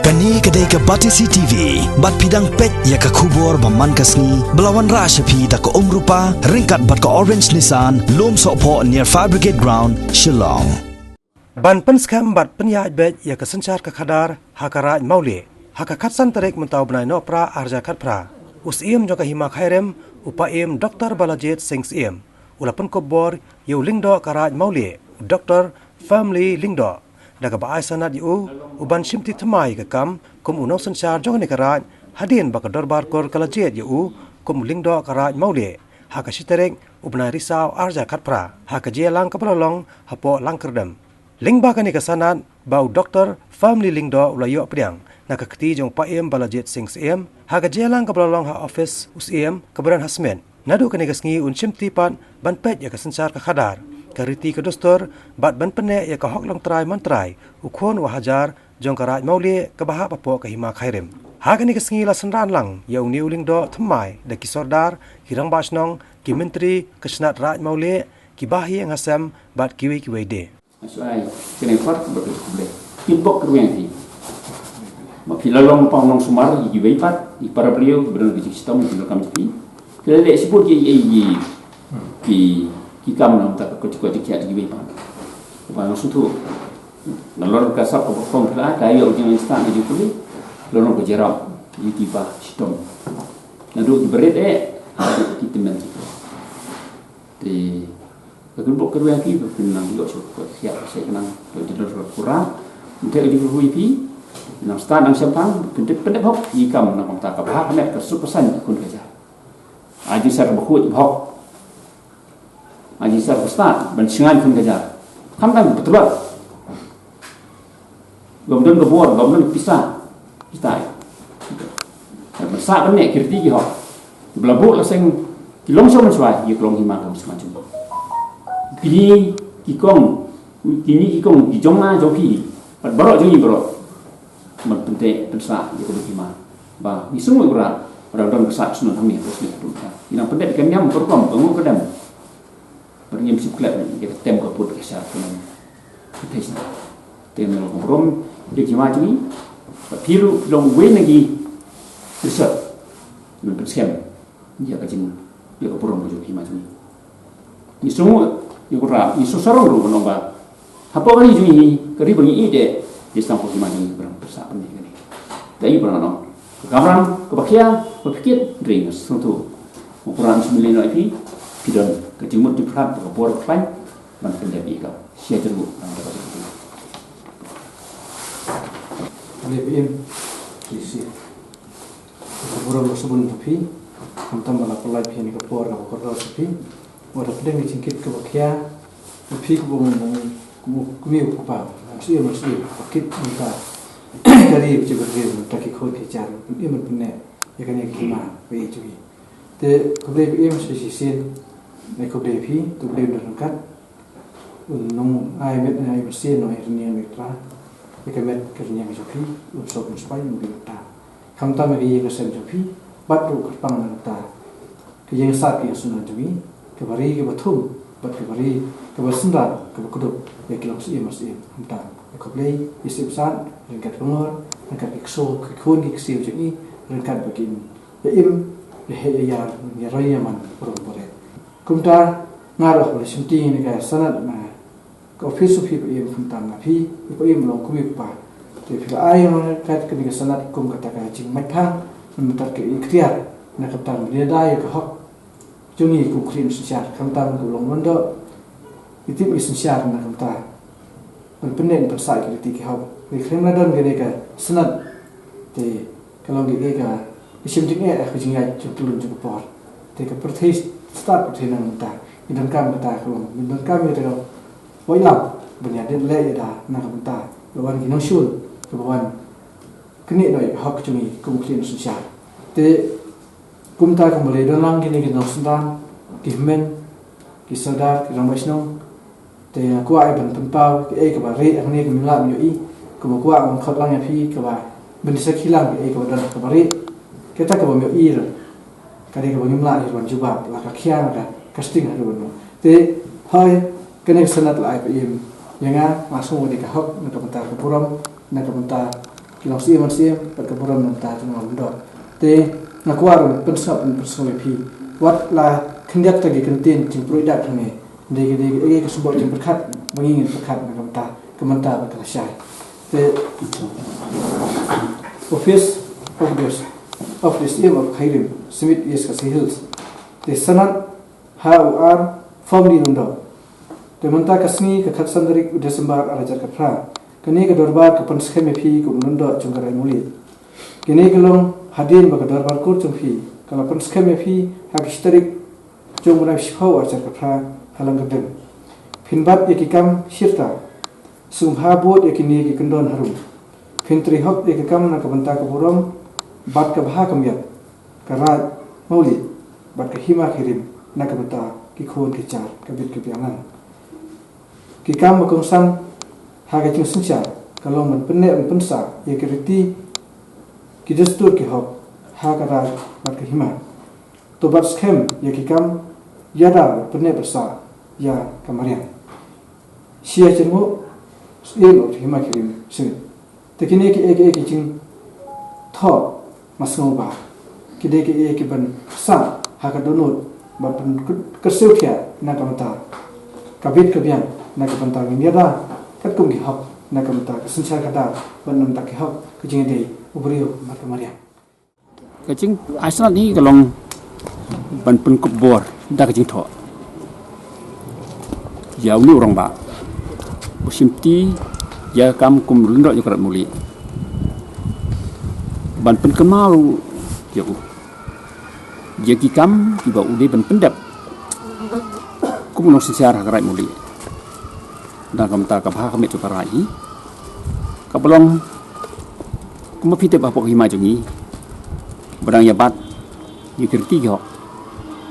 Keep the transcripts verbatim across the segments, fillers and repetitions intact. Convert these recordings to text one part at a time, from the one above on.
Kane ka dei ka Batesi T V, bad phi dang peit ïa ka khubor ba man ka sngi, ba la wanrah sha phi da ka Umrupa, ryngkat bad ka Orange Nissan, Lumsohphoh near Fire Brigade Ground, Shillong. Ban pynskhem bad pynïaid beit ïa ka synshar ka khadar ha ka Raid Mawlieh, ha ka khatsan tarik mynta u bnai Nohprah arhajar khatphra, u Syiem jong ka Hima Khyrim, u Paiem Doctor Balajied Singh Syiem, u la pynkup bor ïa u Lyngdoh ka Raid Mawlieh, u Doctor Firmly Lyngdoh, da kaba ai sanad ïa u, u ban shimti thymmai ïa ka kam kum u nongsynshar jong kane ka raid, hadien ba ka Dorbar Kur ka la jied ïa u kum u Lyngdoh ka Raid Mawlieh ha ka shi tarik u bnai Risaw arhajar khatphra, ha ka jingïalang kaba la long hapoh Langkyrdem. Lyngba kane ka sanad ba u Doctor Firmly Lyngdoh u la ïoh pdiang na ka kti jong u Paiem Balajied Singh Syiem, ha ka jingïalang kaba la long ha ophis u Syiem kaba don ha Smit. Naduh kane ka sngi un shimti pat ban peit ïa ka synshar ka khadar, ka riti ka dustur, bad ban pynneh ïa ka hok longtrai mantrai u khun u hajar jong ka Raid Mawlieh kaba hap hapoh ka Hima Khyrim. Ha kane ka sngi la synran lang ïa une u Lyngdoh thymmai da ki sordar, ki rangbah shnong, ki myntri, ka shnat Raid Mawlieh, ki bahaïing hasem bad kiwei kiwei de. Nga shu ai kane ka por bad ka jingkhublei. Ki bok ki rwiang phi. Ma phi la long pang long sumar ïa kiwei pat, ïa ki para briew kiba don ka jingshitom ïa ki dohkam jong phi. Phi la leh shibun ïa, ïa, ïa ki, ki kam na ka bynta ka koit koit jingkhiah jong kiwei pat. Kaba nga sngewthuh, nalor ka sap kaba kong phi la ai, ka ïoh jingstad na jingkhublei. La long ka jingïarap ïa kiba shitom. Naduh kiba rit eh, haduh ki tymmen. Te ka kynbok kyrwiang ki ba kin nang ïoh shuh ka thiah ka shai ka nang ka jingdon ka pura. Nte ka jingkyrwi phi nang stad nang shemphang, kin dep pyndep hok ïa ki kam na ka bynta ka bha ka met ka suk ka saiñ ka khun ka jar. Ai jingshisha kaba khuid ba hok. Ai jingshisha kaba stad ban shngaiñ khun ka jar. Khamtam ba tlot. Bym don ka bor, bym don pisa. Pisa. Ban sah ban neh ki riti ki hok. Ba la buh la seng ki long shuwa mynshuwa, ïa ka long hima ka mynshuwa jong. Kine ki kong, kine ki kong ki jong nga jong phi, bad baroh jong ngi baroh. Ban pynteh pynsah ïa ka hima. Ba ngi sngew ïa u Trai, ba don ka sah shnong hangne, ka shnong hangne. Ngi nang pynteh ka niam ka rukom, ka nguh ka dem. Bad ngim shu klet ïa ka tem ka put ka shar ka nang. Ka thei sha. Te nang long burom ïa ki hima jong ngi. Bad phi ruh phi long uwei na ki research. Nang pynskhem ïa ka jing, ïa ka burom ka jong ki hima jong ngi. Ngi sngew ïa u Trai, ngi sngew sarong ruh ban ong ba hapoh ka ri jong ngi, ka ri ba ngi ïeit, ngi sdang pynskhem ïa ka ri ba ngi pyrshah pynmih ïa ka ri. Te ïa u Trai ngan ong, ka kamram kaba khia, kaba phi kit, hynrei nga sngewthuh u Trai un sumar ïa phi, phi don ka jingmut jingpyrkhat, ka bor ka khlaiñ ban pyndep ïa ka. Sha ïa ka jingmut. Leh phi im. Leh sha. Ka burom ka sbun ka phi, khamtam ba la pynlait phi ïa kane ka por kaba kordor sha phi. Wat hapdeng ka jingkit kaba khia, ba phi kaba ong, ong, kum u, kum u kpa, ym sngewthuh, ym sngewthuh, ba kit mynta ka ri ba jubab ri mynta ki khun ki jar, ban im ban pynneh ïa kane ka hima ba ïeit jong ngi. Te khublei ba im sa shisien, ne khublei phi, te khublei ba don ryngkat. Un nang ai met, ai mynsiem, nang ai rynïeng, ïa ka met ka rynïeng jong phi, un sop un spah, un bit ta. Khamtam ïa ka ïing ka sem jong phi, bad ruh kyrpang na ka bynta ka ïing ka sem ka ïing ka sem jong ngi, kaba ri kaba thung, bad kaba ri kaba synran, kaba kdup ïa ki longsyiem mynsiem. Khamtam ïa khublei, ïa sngewbha, ryngkat ka ngor, ryngkat ki kso, ki khun ki ksiew jong ngi, ryngkat ba kin ïa im, ïa heh ïa ïar, ïa roi ïa man, burom burom. Kumta nga ruh ba la shimti ïa kane ka sanad na ka ophis u phi Paiem, khamtam na phi, phi Paiem long kum u kpa. Te phi la ai ïa nga kane ka sanad kum kata ka jingmait phang, namar kata ka iktiar na ka bynta ban ïada ïa ka hok jong ngi kum u khlieh u synshar, khamtam ka long mynder, i tip i synshar na ka bynta ban pynneh ban pynsah ïa ki riti ki hok. Ngi khlem la don kane ka sanad, te ka long kane ka, i shim jingeh, ka jingïaid jong ka lyngkot jong ka por. Te ka pyrthei, stad pyrthei na ka bynta, i donkam kata ka long, i donkam kata ka, wat ïalam ban ïadei leh ïada na ka bynta, ka wan ki nongshun, ka wan kynieh noh ïa ka hok jong ngi kum u khlieh u synshar. Te kumta kumba la don lang kine ki nongsynran, ki hynmen, ki sordar, ki rangbah shnong. Te nga kwah ban pynpaw kaei kaba rieh hangne, kaba ngim lah ban ïohi, kaba kwah ban khot lang ïa phi, kaba ban sakhi lang kaei kaba don kaba rieh. Kata kaba ngim ïohi ruh, ka dei kaba ngim lah ruh ban jubab, la ka khia, la ka, ka sting ruh ban. Te hooid, kane ka sanad la ai Paiem ïa nga, nga sngew ka dei ka hok na ka bynta ka burom, na ka bynta ki long syiem syiem bad ka burom na ka bynta jong u Lyngdoh. Te nga kwah ruh ban pynsngap, ban pynsngew ïa phi wat la khyndiat ta ki kyntien jingpyrshah dak hangne. Dei, dei, dei ka symboh jingpyrkhat ba ngi ngin pyrkhat na ka bynta, ka bynta ba ka la shai. Te Office of the, of the Syiem of Khyrim, Smit East Khasi Hills. Te sanad ha u ar Family Lyngdoh. Te mynta ka sngi ka khatsan tarik u December ar hajar khatphra, kane ka dorbar ka pynskhem ïa phi kum u Lyngdoh jong ka Raid Mulieh. Kane ka long hadien ba ka dorbar kur jong phi ka la pynskhem ïa phi ha ka shi tarik jong u bnai shiphew ar hajar khatphra ha Langkyrdem. Phin bat ïa ki kam shirta, sngewbha bud ïa kine ki kyndon harum. Phin trei hok ïa ki kam na ka bynta ka burom bad ka bha ka miat ka Raid Mulieh bad ka Hima Khyrim na ka bynta ki khun ki jar ka bit ka biang lang. Ki kam ba kongsan ha ka jingsynshar ka long ban pynneh ban pynsah ïa ki riti, ki dustur, ki hok ha ka raid bad ka hima. To bat skhem ïa ki kam ïada ban pynneh pynsah ïa ka mariang. Shi hajar nguh, Syiem of Hima Khyrim Smit. Te kine kiei kiei ki jingthoh, nga sngew ba ki dei kiei kiban sah ha ka dohnud bad ban kyrsiew thiah na ka bynta ka bit ka biang, na ka bynta ngin ïada katkum ki hok, na ka bynta ka synshar khadar bad na ka bynta ki hok ka jingïadei u briew bad ka mariang. Ka jingai sanad hi ka long ban pynkup bor da ka jingthoh ïa une u rangbah ba shimti ïa ka kam kum u Lyngdoh jong ka Raid Mulieh, ban pynkynmaw ïa u ïa ki kam kiba u dei ban pyndep kum u nongsynshar ha ka Raid Mulieh. Da ka bynta ka bha ka miat jong ka raid hi, kaba long kumba phi tip hapoh ka hima jong ngi ba dang ïa bat ïa ki riti ki hok.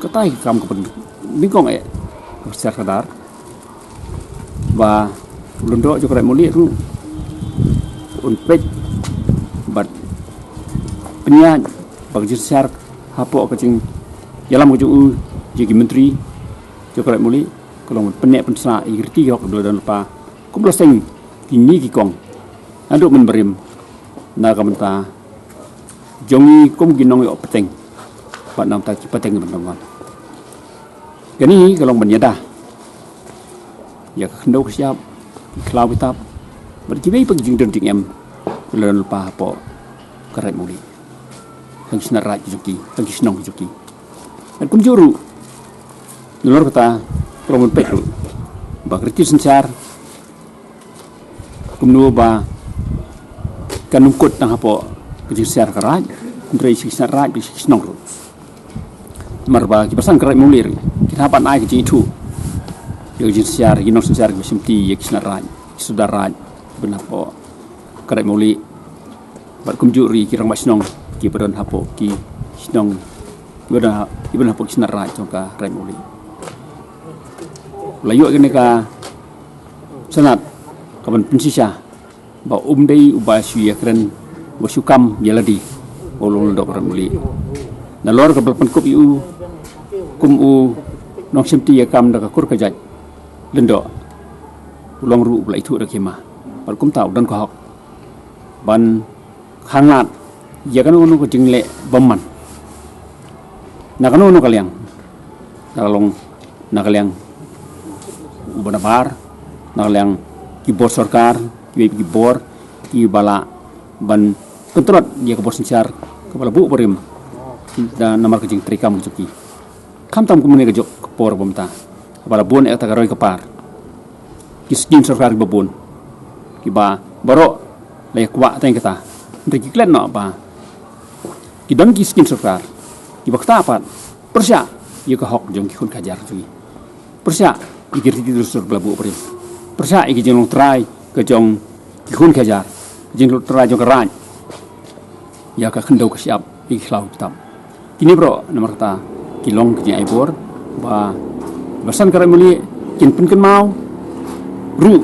Kata hi ka kam kaba nyngkong eh ka synshar khadar, ba u Lyngdoh jong ka Raid Mulieh ruh un peit bad pynïaid ba ka jingsynshar hapoh ka jingïalam ka jong u ïa ki myntri jong ka Raid Mulieh ka long ban pynneh pynsah ïa ki riti ki hok kiba la don lypa, kumba la seng kine ki kong naduh mynbarim na ka bynta jong ngi kum ki nongïoh pateng bad na ka bynta ki pateng kiba don. Kane ka long ban ïada ïa ka khyndew ka shyiap, ki khlaw ki tap bad kiwei pat ki jingdon jingem kiba la don lypa hapoh ka Raid Mulieh, tang ki synrad raid ki jong ki, tang ki shnong ki jong ki. Bad kumjuh ruh nalor kata ka long ban peit ruh ba ka riti synshar kumno ba kan ym kut tang hapoh ka jingsynshar ka raid, hynrei sha ki synrad raid bad sha ki shnong ruh. Namar ba kiba san ka Raid Mulieh ruh ki hap ban ai ka jingithuh ïa ka jingsynshar, ïa ki nongsynshar kiba shimti ïa ki synrad raid, ki sordar raid kiba don hapoh ka Raid Mulieh bad kumjuh ruh ïa ki rangbah shnong kiba don hapoh ki shnong, kiba don ha-, kiba don hapoh ki synrad raid jong ka Raid Mulieh. La ïoh kane ka sanad ka ban pynshisha ba um dei uba shu ïakren, uba shu kam ïa lade, ba u long Lyngdoh ka Raid Mulieh. Nalor kaba la pynkup ïa u kum u nongshimti ïa ka kam da ka kur ka jait Lyngdoh, u long ruh uba la ithuh da ka hima bad kumta u don ka hok ban khanglad ïa kano kano ka jingleh bymman na kano kano ka liang, na ka long na ka liang uba nabar, na ka liang ki bor sorkar, kiwei ki bor kiba lah ban pyntlot ïa ka bor synshar kaba la buh barim da namar ka jingtrei kam ka jong ki. Khamtam kumne ka juk ka por ba mynta ba la bun eh kata ka roi ka par ki skim sorkar kiba bun kiba baroh la ïa kwah tang kata, hynrei ki klet noh ba ki don ki skim sorkar kiba kata pat pyrshah ïa ka hok jong ki khun ka jar jong ki, pyrshah ïa ki riti dustur ba la buh barim, pyrshah ïa ki jinglong trai ka jong ki khun ka jar, jinglong trai jong ka raid, ïa ka khyndew ka shyiap, ïa ki khlaw ki tap. Kine baroh namar kata ki long ki jingai bor ba, ba san ka Raid Mulieh kin pynkynmaw ruh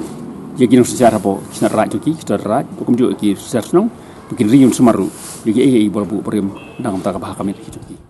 ïa ki nongsynshar hapoh ki synrad raid jong ki, ki synrad raid, ba kumjuh ïa ki synshar shnong, ba kin ring sumar ruh ïa kiei kiei ba la buh barim da ka bynta ka bha ka miat ka jong ki.